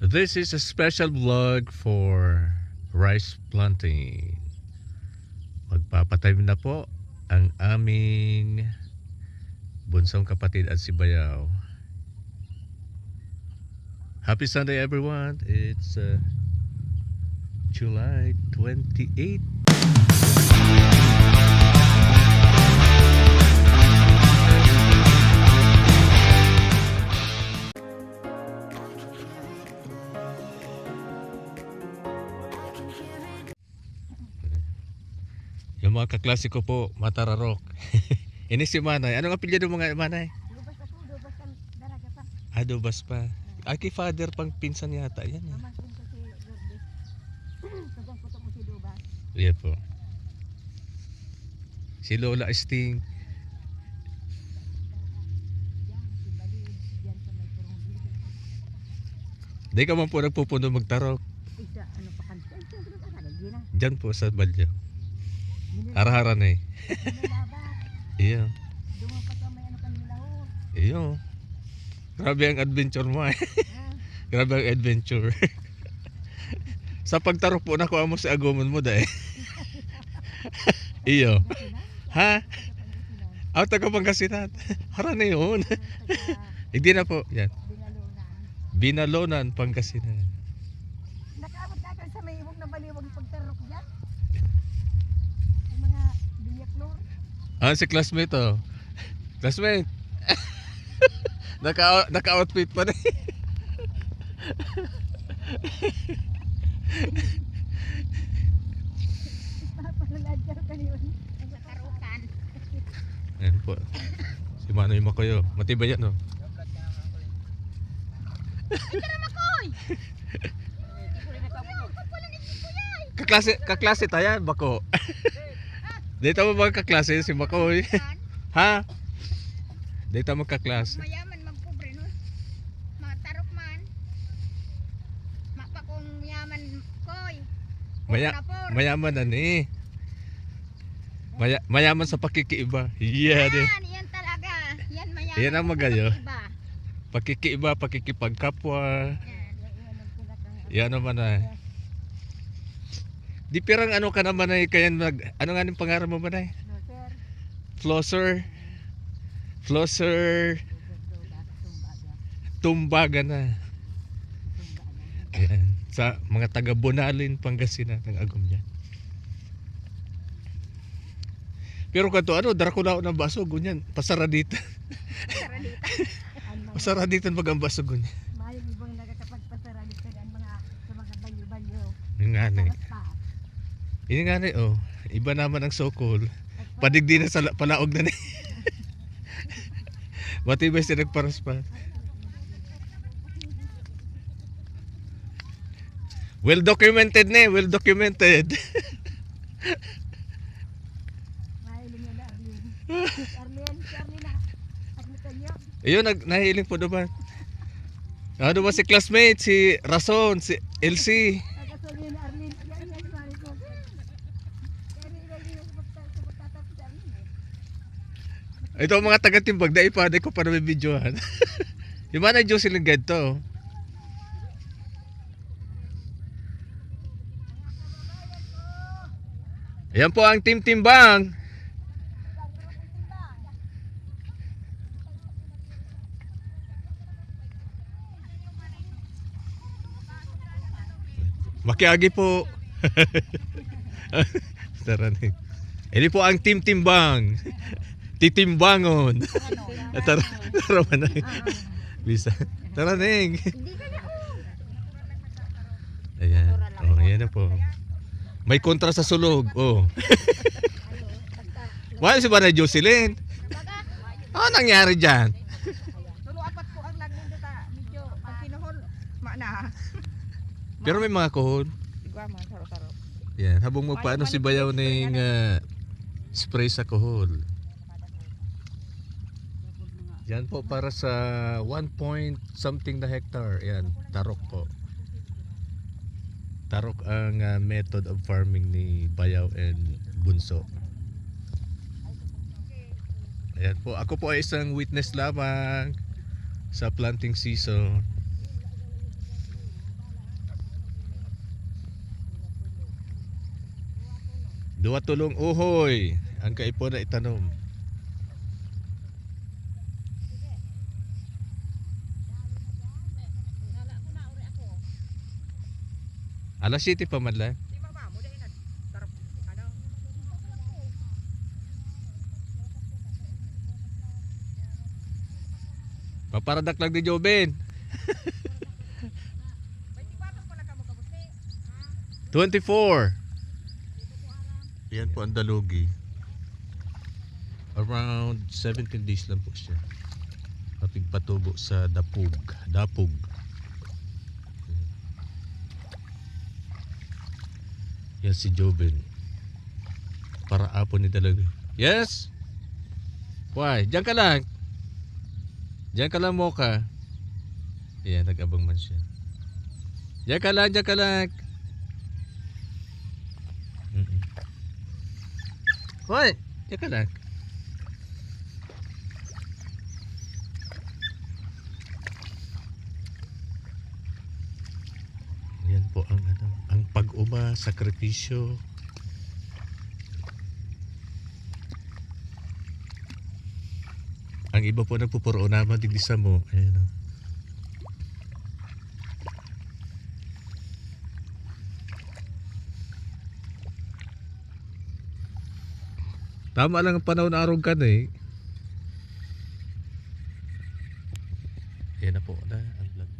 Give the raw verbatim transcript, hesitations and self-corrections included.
This is a special vlog for rice planting. Magpapatanim na po ang aming bunsong kapatid at si Bayaw. Happy Sunday, everyone. It's uh, July twenty-eight. Yung mga kaklase ko po, matararok. Ini si Manay. Anong apelyido mo nga, Manay? Dubas ako, Dubas ang daraga pa. Ah, Dubas pa. Aki father pang pinsan yata yan eh. Pamangkin ko si Lourdes. Tagang putok mo si Dubas. Iya po. Si Lola Sting. Diyan, si Balid, diyan sa may Purong Dito. Di ka man po nagpupuno magtarok. Ay, sa ano pa kan-, ay, siyempre pa kan-, hindi na. Diyan po sa Balyo. Hindi na. Hara-hara na eh. Hindi na ba? Iya. Doon pa sa may ano kanila, oh. Iyo. Grabe ang adventure mo eh. Ah. Grabe ang adventure. Sa pagtarok po, nakuha mo si agumon mo, dai. Iyo. Ha? Aw, taga Pangasinan. Hara na yun. Hindi na po. Yan. Binalonan, Pangasinan. Nakaabot na kayo sa may ibong na baliwag pagtarok dyan. Yung mga bilya floor. Ah, si classmate, oh. Classmate. Naka, naka-outfit pa na. Papalalad ka kanina. Sa tarukan. Ayan po. Si Manoy Makoy, oh. Matibay yan, oh. Ay, tara, Makoy! Kaklase, kaklase ta yan, Bako. Dito mo ba kaklase si Makoy? Ha? Dito mo kaklase. Mayaman, magpobre, no? Matarok man. Mapa kung mayaman, Koy. Maya-, Pobre na pobre. Mayaman na ni. Maya-, mayaman sa pakikiiba. Yeah, di. Yan, yan talaga. Yan mayaman Yan ang sa magayo. Pakikiiba. Pakikiiba, pakikipagkapwa. Yan. Yan naman na. Di pirang ano ka naman ay kaya nag, ano nga yung pangalan mo man ay? Flosser. Flosser. Tumbaga na. Ayan. Sa mga taga Bonalin, Pangasinan, ang agom niya. Pero kanto, ano, Dracula na basog, ngunyan, pasaraditan. Pasaraditan. Pasaraditan pag ang basog, ngunyan. Mayong ibang nagkakapagpasaraditan ang mga, sa mga balyo-balyo. Yung nga na eh. Sarap pa. Yung nga na eh, oh. Iba naman ang sokol. Padigdi na sa la-, palaog na na eh. Matibay siya nagparaspas. Well documented na eh, well documented. Mahiling na na, Arlene. Arlene, si Arlene na. Admitan niyo? Ayun, nag-, nahiling po naman. Ano ba si classmate, si Rason, si L C? Nagkasunin ni Arlene. Yan, yan, si Maricel. Pero iba yung sa pagta-, sa pagtatapos si Arlene eh. Ito ang mga taga-Timbag, dai pa, dai ko pa nabibidyohan. Yung mga na-Jocelyn Guide to. Ayan po ang Team Timbang. Makiagi po. Tara na. Ini po ang Team Timbang. Titimbangon. Tara, tara man na. Bisa. Tara, Neng. Hindi ka na, oh. Ayan. Oh, ayan na po. May kontra sa sulog. Oh. Wala si Banay Jocelyn. Ano nangyari dyan? Tulo apat po ang nagmundo ta. Medyo pag kinuhol, ma na. Pero may mga kuhol. Igwa man, saro-saro. Yan, habang magpaano si Bayaw ning, ah, spray sa kuhol. Yan po para sa one point something na hectare. Yan, tarok po. Tarok ang, ah, method of farming ni Bayaw and Bunso. Ayan po, ako po ay isang witness lamang sa planting season. Duwa tolong uhoy ang kaipuhan na itanom. Alas siyete pa man lang. Paparadak lang ni Joven. Twenty-four. Yan po ang dalugi. Around seventeen days lang po siya. Kapigpatubo sa dapog. Dapog. Yan si Joven. Para apo ni dalugi. Yes? Why? Diyan ka lang. Diyan ka lang, Mocha. Ayan, nag-abang man siya. Diyan ka lang, diyan ka lang. Mm-mm. Hoy! Diyan ka lang. Yan po ang ano, ang pag-uma, sakripisyo. Ang iba po nagpupuro naman digdi sa mo. Ayan o. Tama lang ang panahon na arog ka na eh. Yan na po na ang vlog.